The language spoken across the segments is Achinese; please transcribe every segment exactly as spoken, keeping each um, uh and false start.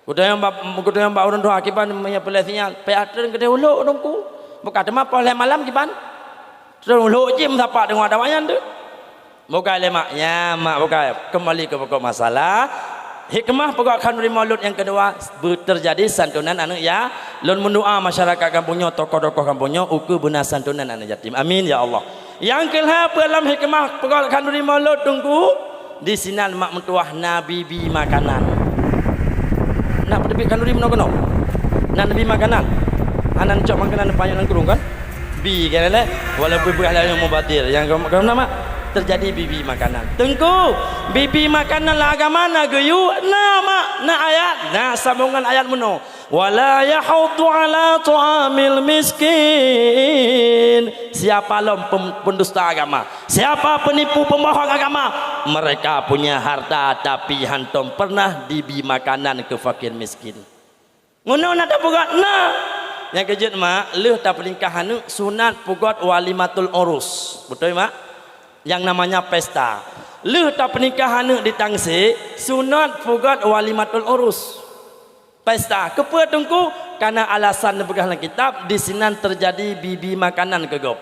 Kutanyong bak, kutanyong bak ureuëng tuha kiban meunyoe peuleueh sinyal, payah treun keudeh ulok Teungku. Buka teuma poh lhée malam kiban. Treun ulok jih meusapat deungon awaknyan tu. Bukai lé mak, ya mak bukai. Kembali ke pokok masalah. Hikmah peugöt khanduri maulud nyang keudua, beuteujadi santunan aneuëk ya. Lôn meudoa masyarakat gampông nyoe, tokoh-tokoh gampông nyoe, ukeue beuna santunan aneuëk yatim. Amin ya Allah. Nyang keulhée peue lam hikmah peugöt khanduri maulud Teungku? Di sinan mak meutuwah na bi-bi makanan. Na peuteubiet khanduri meunoe keunoe? Na bi makanan. Hana cok makanan panyang lam kurung kan? Bi kan lé? Walaupun beurah laén mubadir. Nyang keu, keu nama? Teujadi bi-bi makanan. Teungku, bi-bi makanan lam agama na geuyue, na mak, na ayat, na sambongan ayat meunoe. "Wala yahuddu ala ta'amil miskin." Siapa lom pem-, pendusta agama, siapa penipu pembohong agama, mereka punya harta tapi hantom pernah dibi makanan ke fakir miskin. Ngon nyoe na tapeugah na. Nyang keujeuet mak, lheueh tapeulingkah aneuëk sunat peugöt walimatul urus. Beutôi mak? Yang namanya pesta. Lheueh tapeulingkah aneuëk di tangse, sunat peugöt walimatul urus. Pesta. Keupeue Teungku? Karena alasan neupeugah lam kitab, di sinan teujadi bi-bi makanan keu gob.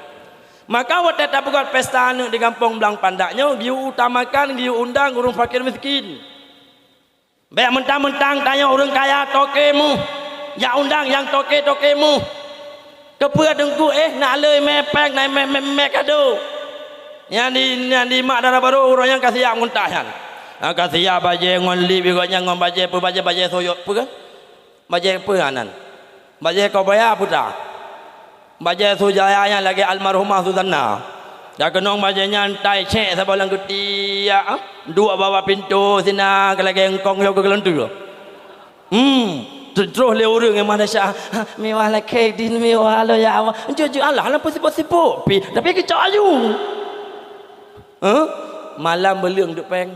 Maka watée tapeugöt pesta aneuëk di gampông Blang Pandak nyoe, geuyue utamakan, geuyue undang ureuëng fakir miskin. Bék mentang-mentang tanyoe ureuëng kaya toke muh, jak undang nyang toke-toke muh. Keupeue Teungku, eh, nak le mé péng, nak mé, mé, mé kado. Nyang di, nyang di mak dara barô uroe nyan ka siap ngon tah nyan. Ha, ka siap bajée ngon lip, gobnyan ngon bajée peue, bajée, bajée soyot peue kan? Bajée peue nan? Bajée kobaya puta. Bajée Sujaya nyan lagée almarhumah Suzanna. Ka keunong bajée nyan tai cék saboh lam geutiek, ah, duek bak pintoe sinan ka lagée eungkong yoh keu geulonteue. Hmm, te-, troh lé ureuëng nyang manusia, "Ha, mewah lakée din mewah lo ya Allah." Jujur Allah, lam peusibok-sibok pi, tapi keucok ayu. Huh? Malam beuleueng duek péng.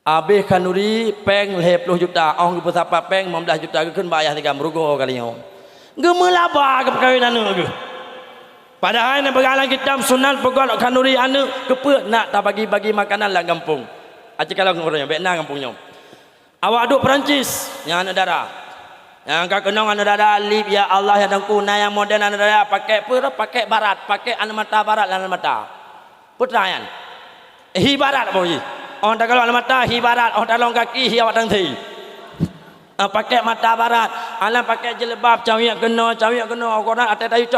Abéh khanduri péng lhée ploh juta, óh geupeusapat péng limong blaih juta geukheun bak ayah tigam rugoe kali nyoe. Geumeulaba geupeukawen aneuëk geuh. Padahai neupeugah lam kitab sunat peugöt khanduri aneuëk keupeue nak tabagi-bagi makanan lam gampông. Aci kalau ngon ureuëng nyoe, bék na gampông nyoe. Awak duek Perancis nyang aneuëk dara. Nyang ka keunong aneuëk dara lip, ya Allah, ya Teungku, na nyang modern aneuëk dara pakai peue, pakai barat, pakai aneuk mata barat lam aneuk mata. Peue treuk nyan? Hi barat boh jih. Óh takalon aneuk mata hi barat, óh talong kaki hi awak tangse. Ah, pakai mata barat, alam pakai jilbab, cawiek keunoe, cawiek keunoe, Al-Quran até tayue cok